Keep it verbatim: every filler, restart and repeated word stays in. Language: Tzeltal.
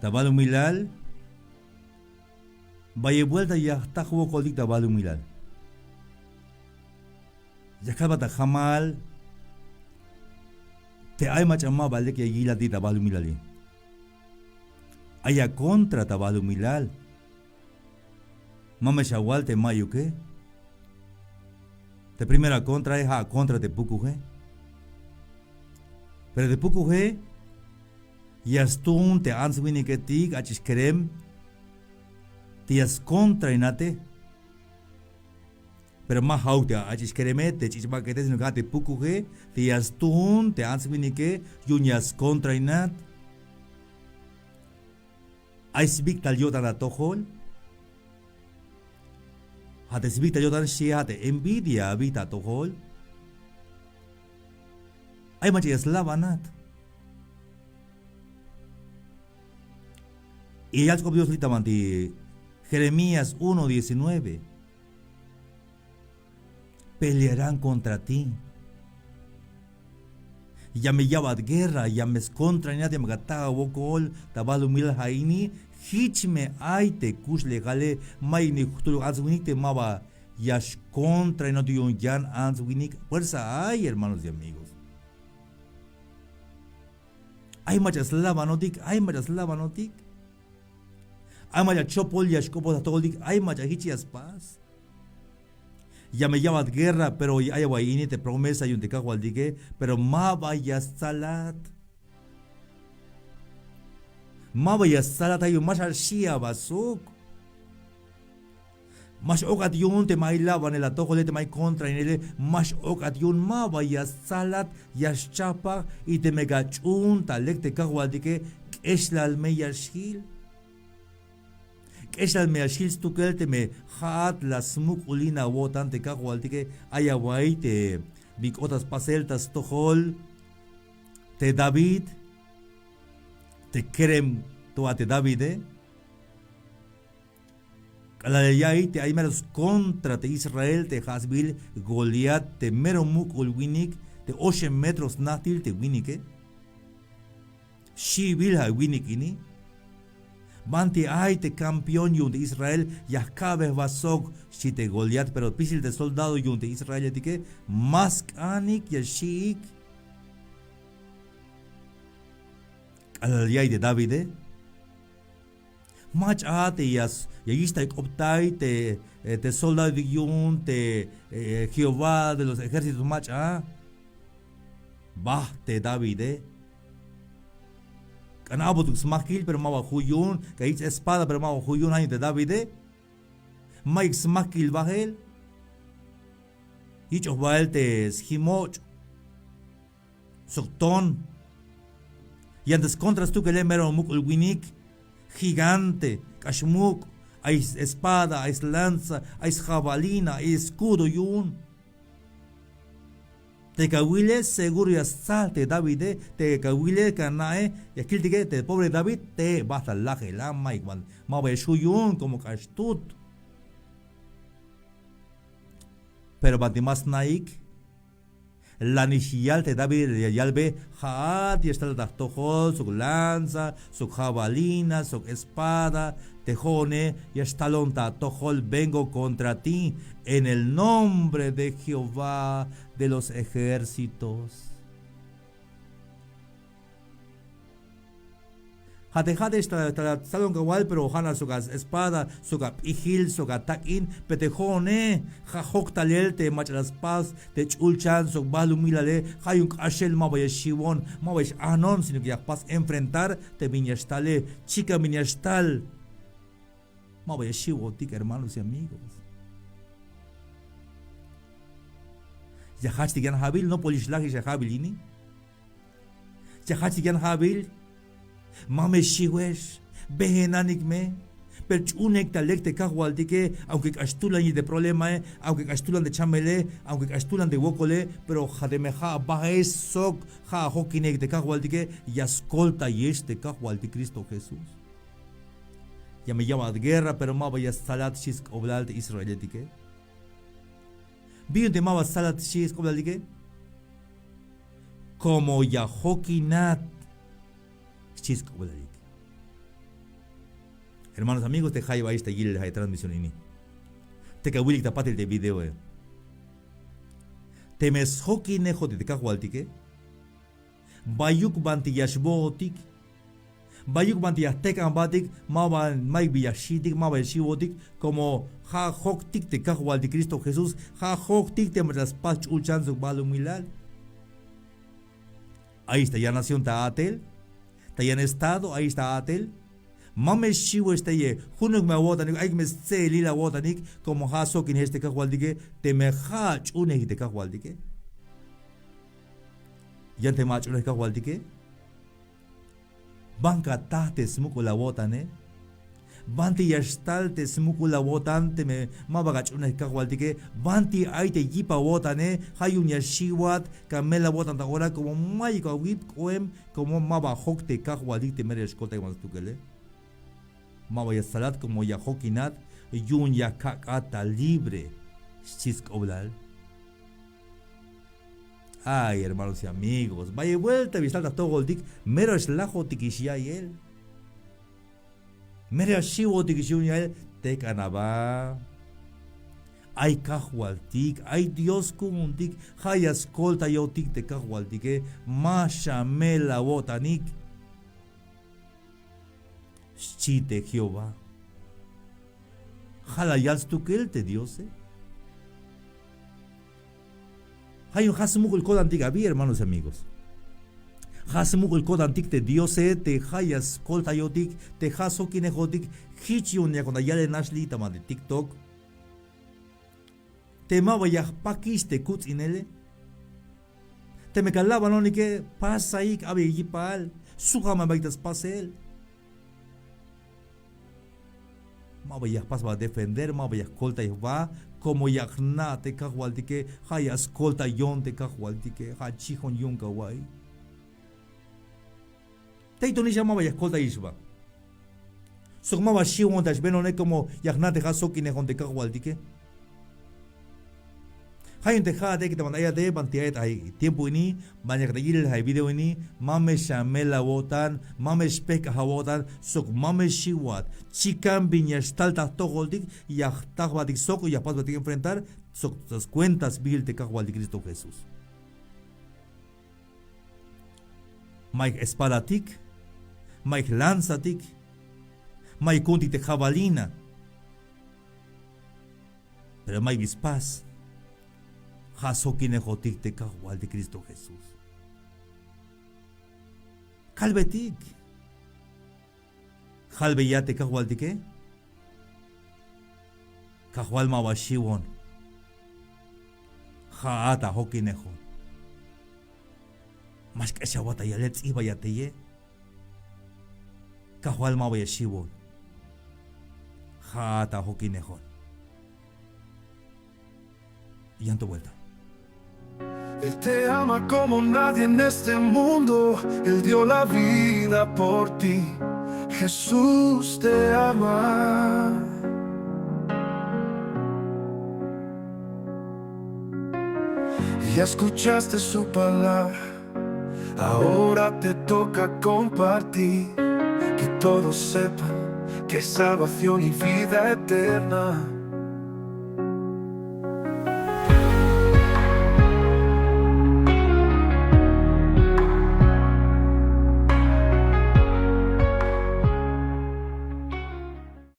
Ta balumilal, bayel buelta ya jta jwokoltik ta balumilal. Ya kalbat ta jamal te ay mach'a ma ba lek ya yilatik ta balumilali. Ay a contra ta balumilal. Ma me xawal te ma'yuke. Te primera contra, eh, ja' contra te pukuje. Pero te pukuje ya stuun te ants winiketik, ach'ix kerem, te ya skontrainate. Pero ma ja'uk te ach'ix kereme, te ch'ich' bak'ete, sino que ja' te pukuje te ya stuun te ants winike yu'un ya skontrainat. Ay sbik'tal yo'tan ta atojol. Ja' te sbik'tal yo'tan xchi, ja' te envidia abi ta atojol. Ay mach'a ya slabanat. Y ya yal sk'op Dios li' ta banti Jeremías uno diecinueve. Pelearán contra ti. Ya me ya'bat guerra, ya me skontrainat, ya me ak'a ta awokol ta balumilal. Ja' ini jich me ay te kuxlejale, mayuk ni jtul ants winik te ma ba ya xkontrainotik yu'un yan ants winik. Fuerza ay, hermanos y amigos. Ay mach'a slabanotik, ay mach'a slabanotik. Ay mach'a chopol ya xk'opoj ta atojoltik, ay mach'a jich ya spas. Ya me ya'bat guerra, pero ay awa'y ini te promesa yu'un te Kajwaltike, pero ma ba ya stsalat. Ma ba ya stsalat, ja' yu'un ma xaxi'at aba sok. Ma x-ok'at yu'un teme ay labanel atojole, teme ay contrainele, ma x-ok'at yu'un, ma ba ya stsalat, ya xchajpaj. Y teme ka ch'uun ta lek te Kajwaltike, k'exlal me ya xjil. K'exlal me ya xjil stukel teme ja'at la smuk'ulin awo'tan te Kajwaltike. Ay awa'iy te bin k'ot ta spasel ta stojol te David, te kerem to a te Davide. K'alal ya ya'iy te ay mero skontra te Israel, te ja' sbiil Goliat, te mero muk'ul winik, te oxeb metros najtil te winike. Xi'bil ja' winik ini. Banti ay te campeón yu'un te Israel, ya jka'bey jba sok, xchi te Goliat. Pero spisil te soldado yu'un te israeletike, ma sk'anik ya xi'ik. K'alal ya'iy te Davide, mach'a te ya s-, ya yixtayk'optay te, eh, te soldadotik yu'un te, eh, Jehová de los ejércitos, mach'a. Bajt te Davide. K'an a'botuk smajkil, pero ma ba ju' yu'un. Ka yich' espada, pero ma ba ju' yu'un, ja' yu'un te Davide. Mayuk smajkil bajel. Yich'oj bael te sjimoch' sok ton. Yan te skontra stukele mero muk'ul winik, gigante, k'ax muk', ay espada, ay slanza, ay sjabalina, ay escudo yu'un. Te ka wile seguro ya stsal te Davide, te ka wile ka na'e, ya kiltike te pobre David te bajt ta lajel a, mayuk, ma ba ya xju' yu'un, como k'ax tut. Pero banti ma sna'ik, la nix yal te David, ya yalbe: Ja'at ya xtalat ta jtojol sok lanza, sok jabalina, sok espada. Te jo'one ya xtalon ta atojol, vengo contra ti en el nombre de Jehová de los ejércitos. Ja' te ja' te xtal, xtal, xtalon kawal, pero ja' nax sok a espada, sok a p'ijil, sok a tak'in. Pero te jo'one, ja' jok talel te mach'a la spas te ch'ulchan sok balumilale. Ja' yu'un k'axel ma ba ya xiwon, ma ba ya x-ajnon, sino que ya jpas enfrentar te bin ya xtale. Chikan bin ya xtal, ma ba ya xiwotik, hermanos y amigos. Ya jajchtik yan ja'bil, nopol ix lajix a ja'bil ini. Ya jajchtik yan ja'bil, ma me xiwex, bejenanik me. Pero ch'uunek ta lek te Kajwaltike, aunque k'ax tulan yil te problemae, aunque k'ax tulan te chamele, aunque k'ax tulan te wokole, pero ja' teme ja' abajex sok ja' ajokinejex te Kajwaltike, ya skoltayex te Kajwaltik Cristo Jesús. Ya me ya'bat guerra, pero ma ba ya stsalat, xchi sk'oblal te israeletike. Bin yu'un te ma ba stsalat, xchi sk'oblaltike. Como ya jokinat, xchi sk'oblaltike. Hermanos, amigos, te jayeb ayex ta yilel ja' te transmisión ini, te ka awilik ta patil te videoe, teme sjokinejotik te kajwaltike, bayuk banti ya xbootik, bayuk banti ya jtejk'an jbatik, ma ba, mayuk bi ya jxi'tik, ma ba ya xiwotik, como ja' joktik te kajwaltik Cristo Jesús, ja' joktik te mach'a la spas ch'ulchan sok balumilal. Ayix ta yan nación ta a'tel, ta yan estado ayix ta a'tel, ma me xiwex teye, junuk me awo'tanik, ayuk me stse'elil awo'tanik, como ja' sjokinejex te kajwaltike, teme ja' ach'unej te kajwaltike. Yan teme ach'unej kajwaltike, ban ka ataj te smuk'ul awo'tane, banti ya xtal te smuk'ul awo'tan teme ma ba ka ach'unej kajwaltike, banti ay te yip awo'tane, ja' yu'un ya xiwat, ka mel awo'tan ta ora, como mayuk awip k'oem, como ma ba ajok te kajwaltik te mero ya xkoltaybat ta stukele. Ma ba ya stsalat, como ya jokinat, yu'un ya kak'at ta libre, xchi sk'oblal. Ay, hermanos y amigos, bayel buelta bi xtal ta jtojoltik, mero ya xlajotikix ya'iyel. Mero ya xiwotikix yu'un ya'iyel, tejk'an aba. Ay kajwaltik, ay Dios ku'untik, ja' ya skoltayotik te kajwaltike, ma xamel awo'tanik, xchi te Jehová. Ja' la yal stukel te Diose. Ja' yu'un ja' smuk'ul ko'tantik abi, hermanos y amigos. Ja' smuk'ul ko'tantik te Diose, te ja' ya skoltayotik, te ja' sjokinejotik. Jich yu'un yakon ta yalel nax li' ta banti TikTok, te ma ba ya jpakix te kuts'inele. Teme ka labanonike, pasaik, abeya yipal, sujame bayuk ta spasel. Ma ba ya jpas jba defender, ma ba ya jkoltay jba, como ya jna' te kajwaltike, ja' ya skoltayon te kajwaltike, ja' chijon yu'un ka awa'iy. Tey to nix a ma ba ya jkoltayix jba. Sok ma ba xiwon ta xbenone, como ya jna' te ja' sjokinejon te kajwaltike. Ja' yu'un te ja'at ek'it ta banti ayate, banti ayat ay tiempo ini, ban yak ta yilel ja' video ini, ma me xamel awo'tan, ma me xpejk'aj awo'tan, sok ma me xiwat. Chikan bin ya xtal ta jtojoltik, ya jta jbatik sok, ya jpas jbatik enfrentar sok ta skuenta sbiil te kajwaltik Cristo Jesús. Mayuk espadatik, mayuk lanzatik, mayuk ku'untik te jabalina. Pero mayuk bi spas, ja' sjokinejotik te kajwaltik Cristo Jesús. Kalbetik. Jalbeya te kajwaltike. Kajwal, ma ba xiwon. Ja'at ajokinejon. Ma xk'exawat ta yalel, ts'ijbaya teye. Kajwal, ma ba ya xiwon. Ja'at ajokinejon. Yan to vuelta. Él te ama como nadie en este mundo. Él dio la vida por ti. Jesús te ama. Ya escuchaste su palabra. Ahora te toca compartir. Que todos sepan que hay salvación y vida eterna.